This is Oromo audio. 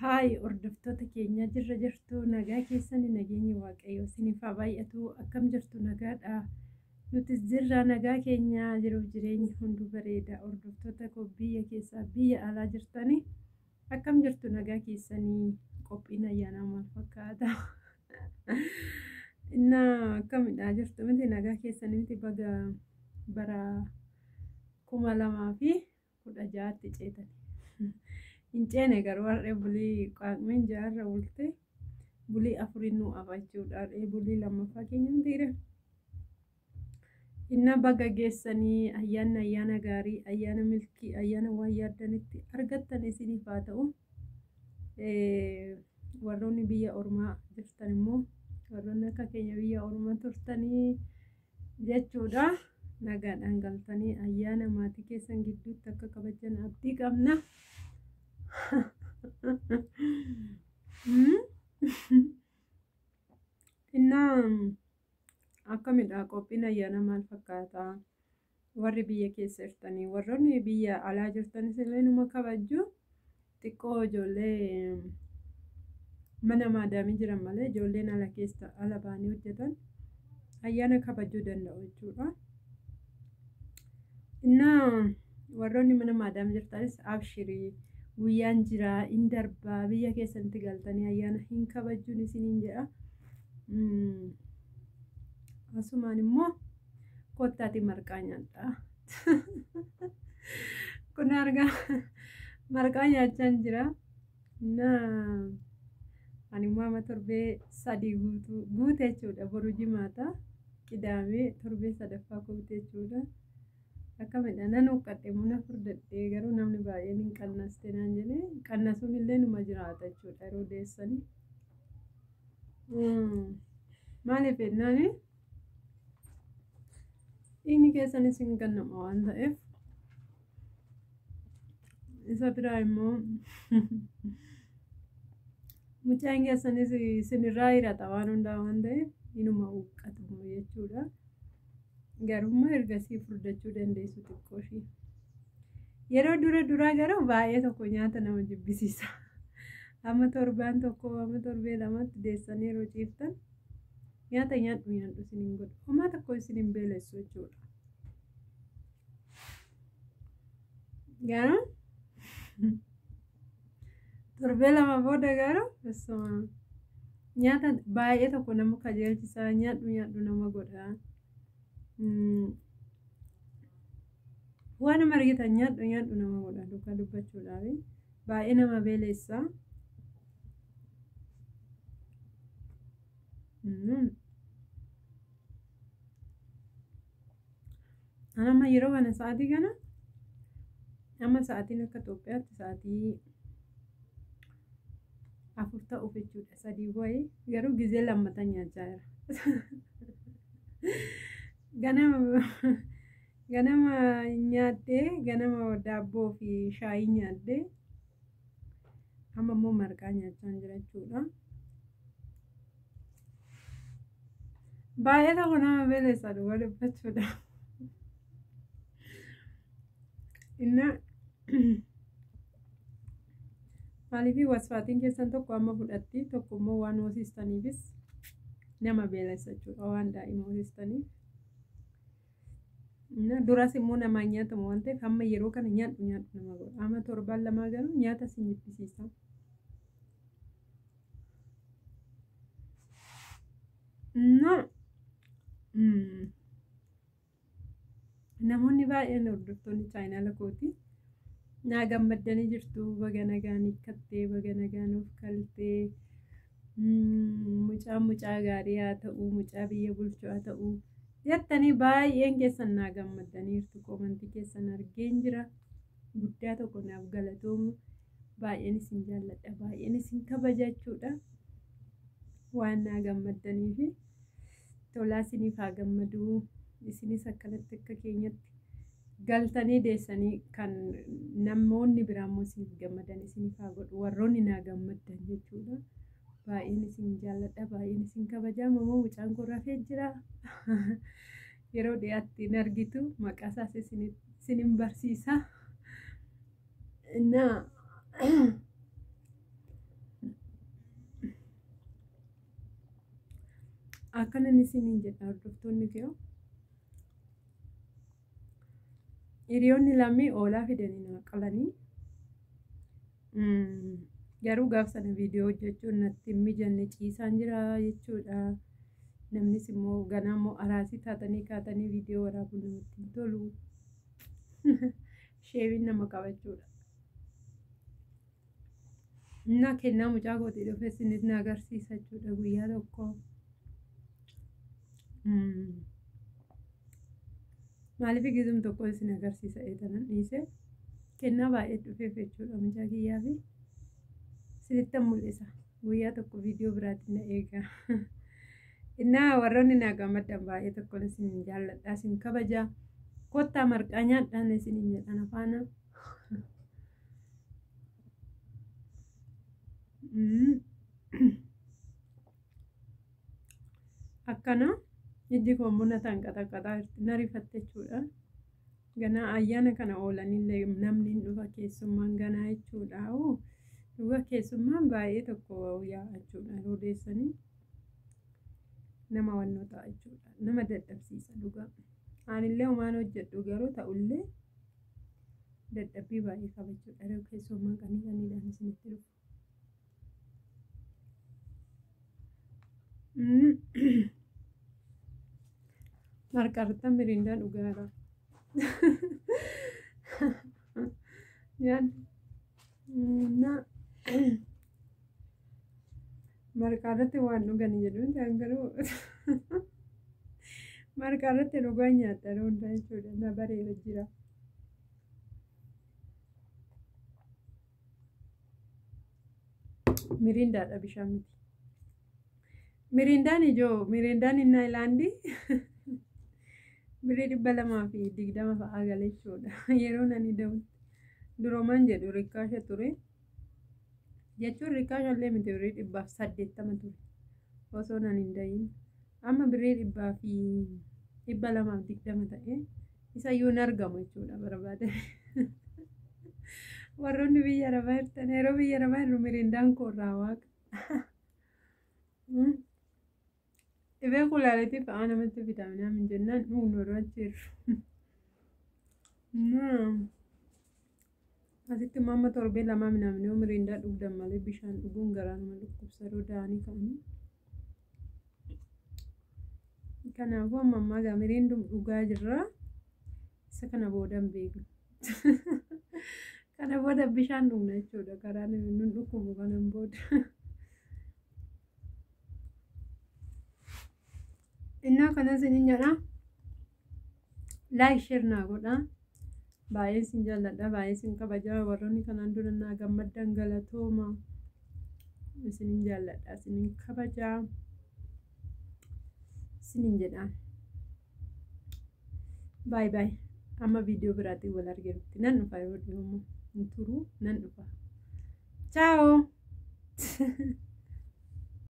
Haay hordoftoota keenya, jirra jirtu? Nagaa keessani? Nageenyi Waaqayyoo isiniif haa baay'atu. Akkam jirtu? Nagaadha? Nutis jirra, nagaa keenya, jiruuf jireenyi hunduu bareeda. Hordoftoota koo biyya keessaa biyya alaa jirtanii, akkam jirtu? Nagaa keessanii? Qophiin ayyaanaa maal fakkaata? Innaa akkamidha, jirtu miti? Nagaa keessanii miti? Baga bara 2016tti ceetan. Hin ceene garuu, har'ee bulii qaaqmeen jaarra bulte, bulii afurin nu hafa jechuudha. Har'ee bulii lammaffaa keenya mitiire. Inna baga geessanii, ayyaanni ayyaana gaarii, ayyaana milkii, ayyaana waan yaaddanitti argattan isiniif haa ta'u. Warroonni biyya ormaa jirtan immoo, warroonni akka keenya biyya ormaa turtanii jechuudha. Nagaadhaan galtanii ayyaana maatii keessan gidduutti akka kabajan abdii qabna. Innaa akkamidha, qophiin ayyaana maal fakkaata? Warri biyya keessa jirtanii, warroonni biyya alaa jirtanis illee numa kabajju. Xiqqoo ijoollee mana maadaamii jiran malee, ijoolleen ala keessa ala ba'anii hojjetan ayyaana kabajuu danda'u jechuudha. Innaa warroonni mana maadaamii jirtanis abshirii, guyyaan jira, hin darbaa, biyya keessanitti galtanii ayyaana hin kabajuun isiniin jedha. Asumaan immoo kottaati marqaa nyaadhaa. Kun argaa, marqaa nyaachaa jira. Innaa ani immoo amma torbee 3 guutuu guute jechuudha. Boru Jimaata, Qidaamee torbee sadaffaa guute jechuudha. Akkamidha, nan huqqadhe, muna furdadhe, garuu namni baay'een hin qannaste naan jedhee, qannasuun illee numa jiraata jechuudha yeroo deessanii. Maaliif jennaani, dhiigni keessanis hin gannama waan ta'eef, isa biraa immoo mucaan keessanis isinirraa hirata waan hundaa waan ta'eef, inuma huqqatu jechuudha. Garummaa ergasii furdachuu dandeessu xiqqoo ishii. Yeroo dura duraa garuu baay'ee tokko nyaata nama jibbisiisa. Amma torbaan tokko, amma torbee lamatti deessanii yeroo ciiftan nyaata nyaadhu nyaadhu isin hin godhu. Homaa tokko isin hin beelessu jechuudha. Garuu torbee 2 booda garuu essuma nyaata baay'ee tokko nama kajeelchisaa, nyaadhu nyaadhu nama godha. Waan nama argitan nyaadhu nyaadhu nama godha, dhugaa dubbachuudhaaf baay'ee nama beelessa. Amma yeroo kana, sa'aatii kana, amma sa'aatiin akka Itoophiyaatti sa'aatii 4 ta'uuf jechuudha. 3 wayii garuu gizee lammatan nyaachaa jira. Ganama ganama nyaadhee, ganama daabboo fi shaayii nyaadhee, amma immoo marqaa nyaachaa jira jechuudha. Baay'ee tokko nama beelessa, dhugaa dubbachuudha. Inna maaliif, wasfaatiin keessan tokko amma fudhatti, tokko immoo waan hoosistaniifis nama beelessa jechuudha, waan daa'ima hoosistaniif. Duras immoo namaan nyaatamu waan ta'eef, hamma yeroo kana nyaadhu nyaadhu nama godha. Amma torbaan lamaa garuu nyaata sin jibbisiisa. No. Namoonni baay'een, hordoftoonni chaayinaala kooti, naa gammaddanii jirtu. Baga nagaan hiikkattee, baga nagaan of kaltee, mucaan mucaa gaarii haa ta'u, mucaa biyya bulchu haa ta'u jettanii baay'een keessan naa gammaddaniirtu. Koomantii keessan argeen jira. Guddaa tokko naaf galatoomu. Baay'een isin jaalladha, baay'een isin kabaja jechuudha. Waan naa gammaddaniifi tolaa isiniif haa gammaduu. Isinis akkanatti akka keenyatti galtanii deessanii kan namoonni biraa immoo isiniif gammadan isiniif haa godhu, warroonni naa gammaddan jechuudha. Baay'een isin jaalladha, baay'een isin kabajaa. Mamoo mucaan kun rafee jira. Yeroo dhiyaatti hin argitu, maqaa isaas isinin barsiisa. Innaa Akkanan isiniin jedha hordoftoonni kiyya. Hiriyoonni lammii oolaa fidanii naa qalanii. Garuu gaaf sana viidiyoo hojjechuun natti hin mijanne, ciisaan jira jechuudha. Namnis immoo ganaa immoo araasii taatanii kaatanii viidiyoo waraabuun namatti hin tolu. Sheebiin nama qabachuudha. Innaa kennaa mucaa kootii dhufe isinis na agarsiisa jechuudha guyyaa tokko. Maaliif gizum tokko isin agarsiisa eetanan dhiise, kennaa baay'ee dhufeef jechuudha mucaa kiyyaa fi isinittan mul'isa. Guyyaa tokko viidiyoo biraatiin na eega. Innaa warroonni naa gammaddan baay'ee tokkoon isin jaalladha, isin kabaja. Kottaa marqaa nyaadhaan isiniin jedhan afaana. Akkana ijji koo immoo na tanqaxaqaxaa jirti, na rifatte jechuudha. Ganaa ayyaana kana oolanillee namni hin dhufa, keessummaan ganaa jechuudha. Dhuga keessummaan baay'ee tokko yaa'a jechuudha. Yeroo deessanii nama wannoo ta'a jechuudha. Nama dadhabsiisa dhugaa. Anillee homaan hojjedhu garuu ta'ullee dadhabbii baay'ee qaba jechuudha. Yeroo keessummaan qanii qaniidhaan isinitti dhufu. Marqarta miriindaa dhugaadha. Nyaanni marqaa irratti waan dhugani jedhu ta'an garuu marqaa irratti dhugaa nyaadha yeroo hundaa jechuudha. Na bareera jira. Miriindaadha, bishaan miti. Miriindaan ijoo miriindaan inni Ayilaandii birrii 220 fa'aa gala jechuudha. Yeroo nani da'utti duroomaan jedhu rikkaasha ture. Jechuun rikkaasha illee miti, birrii 180 ture. Osoo nan hin da'iin. Amma birrii 220 ta'e, isayyuu hin argamu jechuudha barbaade. Warroonni biyya arabaa jirtan, yeroo biyya arabaa jirru miriindaan koo irraa waaqa. Dhibee kulaalitii fa'aa namatti fida minaamin jennaan dhugnu yeroo achi jirru. Asitti immoo amma torbee lamaa minaamin yoo miriindaa dhugdan malee bishaan dhuguun garaa nama dhukkubsa yeroo da'anii ka'anii. Kanaafuu amma ammaa gaa miriindum dhugaa jirra. Isa kana booda hin beeknu. Kana booda bishaan dhugna jechuudha. Karaan nun dhukkubu kanan booda. Innaa kanas isinin jedha. Like, share naa godha. Baay'ee isin jaalladha. Baay'ee isin kabaja. Warroonni kanaan dura naa gammaddan galatooma. Isinin jaalladha. Isinin kabaja. Isinin jedha. Baay baay. Amma viidiyoo biraatiin wal arginutti nan dhufa, yeroo dhiyoo hin turu, nan dhufa. Ciao.